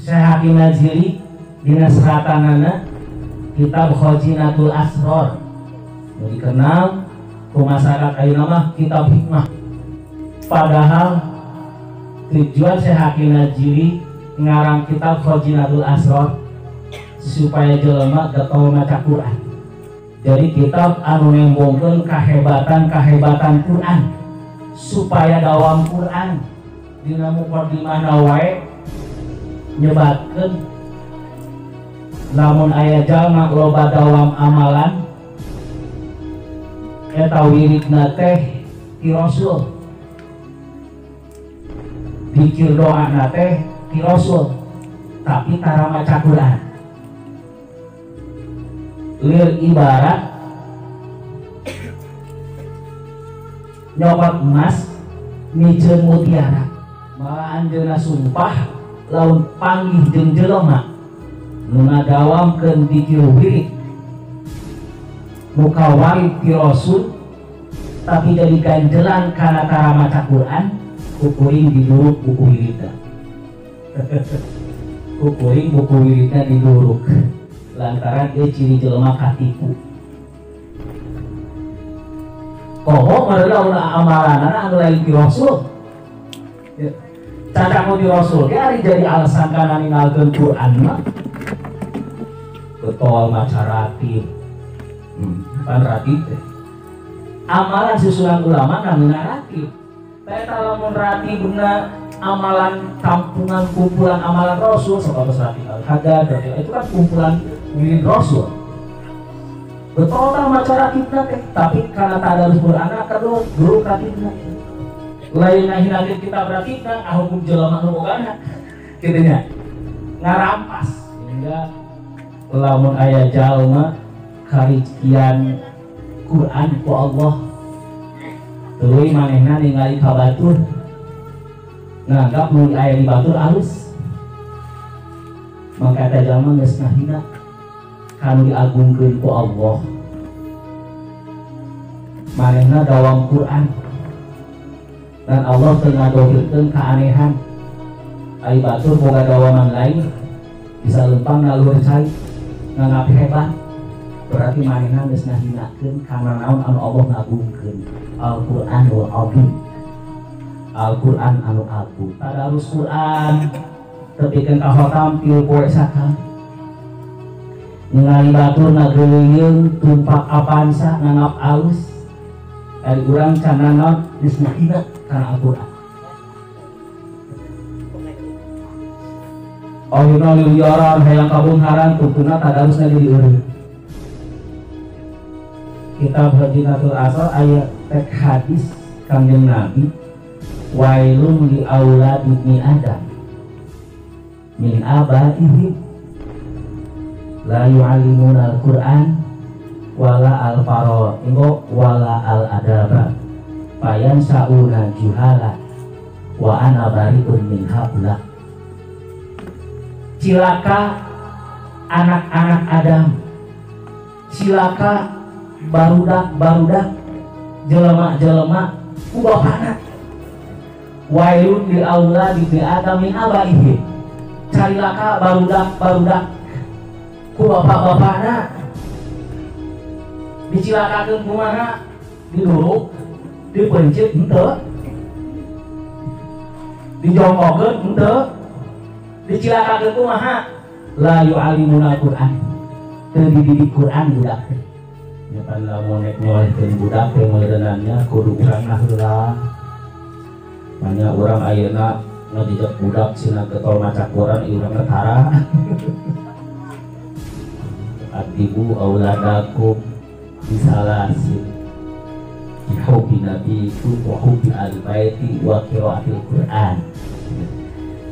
Syekh Hakim Najili dina seratanana kitab Khazinatul Asror nu dikenal ku masyarakat ayeuna mah kitab hikmah. Padahal tujuan Syekh Hakim Najili ngarang kitab Khazinatul Asror supaya jelema getol maca Quran. Jadi kitab anu nembongkeun kahebatan-kahebatan Quran supaya dawam Quran dina mukadimahna wae nyebatkeun lamun aya jalma loba dawam amalan eta wiridna teh ti Rasul, dikir doana teh ti Rasul, tapi tara maca Quran. Lir ibarat nyopot emas miceun mutiara, malah anjeunna sumpah lamun panggih jeung jelema nu ngadawamkeun dikir wirid nu kawarid ti Rasul tapi jadi ganjelan kana tara maca Quran, ku kuring diduruk buku wiridna. Ku kuring buku wiridna diduruk lantaran dia ciri jelema katipu. Koho meureun amalanana anu lain ti Rasul. Cacak nu ti Rasul ge ari jadi alasan kana ninggalkeun Quran mah. Getol maca ratib. Pan ratib teh. Amalan susunan ulama namina ratib. Eta lamun ratibna amalan kampungan kumpulan amalan Rasul sabatos ratib al-Haddad, itu kan kumpulan wirid Rasul. Betul tah maca ratibna teh, tapi karena tadarus Quran kedua guru ratibna. Lain ngahinakeun kitab ratibna, ah hukum jelema nu bogana. Kitu nya. Ngarampas sehingga lamun aya jalma karizkian Quran ku Allah tuluy manehna ningali ka batur nganggap nu aya di batur alus, maka eta jalma geus ngahina kanu diagungkeun ku Allah. Manehna dawam Quran dan Allah teu ngadohirkeun keanehan. Ari batur boga dawaman lain bisa lempang na luhur cai nganggap hebat, berarti manehna geus ngahinakeun kana naon anu Allah ngagungkeun. Al-Qur'anul Azim, Al-Qur'an anu agung. Tadarus Quran tepikeun ka khotam tilu poe sakali. Ningali batur ngageuleuyeung tumpak apansa nganggap alus, ari urang can nanaon geus ngahina kana Al-Qur'an. Akhirna liliaran hayang kabungharan tungtungna tadarusna jadi eureun. Kitab Khazinatul Asror aya teks hadis Kangjeng Nabi, wailun li aulad ibni Adam min abaihim la yu'allimuna al-Qur'an wala al-fara'ido wala al-adaba fayansa'una juhala wa ana bari'un min haula. Cilaka anak-anak Adam, cilaka barudak-barudak, jelema-jelema ku bapana. Wailun lil auladi bi Adam min abaihim. Cilaka barudak-barudak ku bapak-bapana. Dicilakakeun kumaha? Diduruk, dipencit henteu, dijongkokeun henteu. Dicilakakeun kumaha? La yu'allimuna Al-Qur'an. Teu dididik Quran budak teh. Nya pan lamun rek nyolehkeun budak teh meureunannya kudu urang heula. Banyak urang ayeuna ngajejek budak sina getol maca Quran ieu urang tara. Adibu auladakum bisalasin bihubbi nabiyikum wa hubbi ahli baiti wa qiraatil Quran.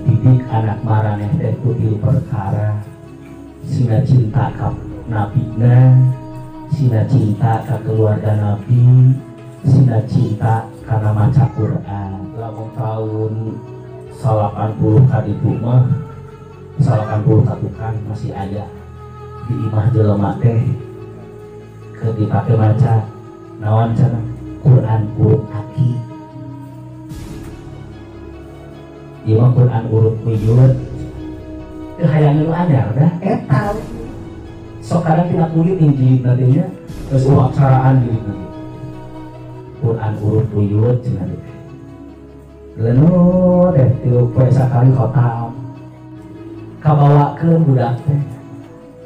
Didik anak maraneh teh ku tilu perkara, sina cinta ka nabina, sina cinta ka keluarga nabi, sina cinta kana maca Quran. Lamun tahun 80 kaditu mah 80 katukan masih aya di imah jelema teh keur dipake maca naon cenah Quran urut aki. Ieu mah Quran urut miyut. Teu hayang nu anyar dah eta. Sok kadang tina kulit nih nantinya terus aksaraan jilid nanti. Quran urut buyut cenah teh. Lenu teh 3 poe sakali khotam. Kabawakeun budak teh.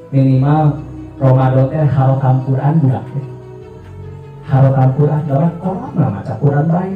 Minimal Ramadan teh harotam Quran budak teh. Harotam Quran, orang kolot mah maca Quran bae.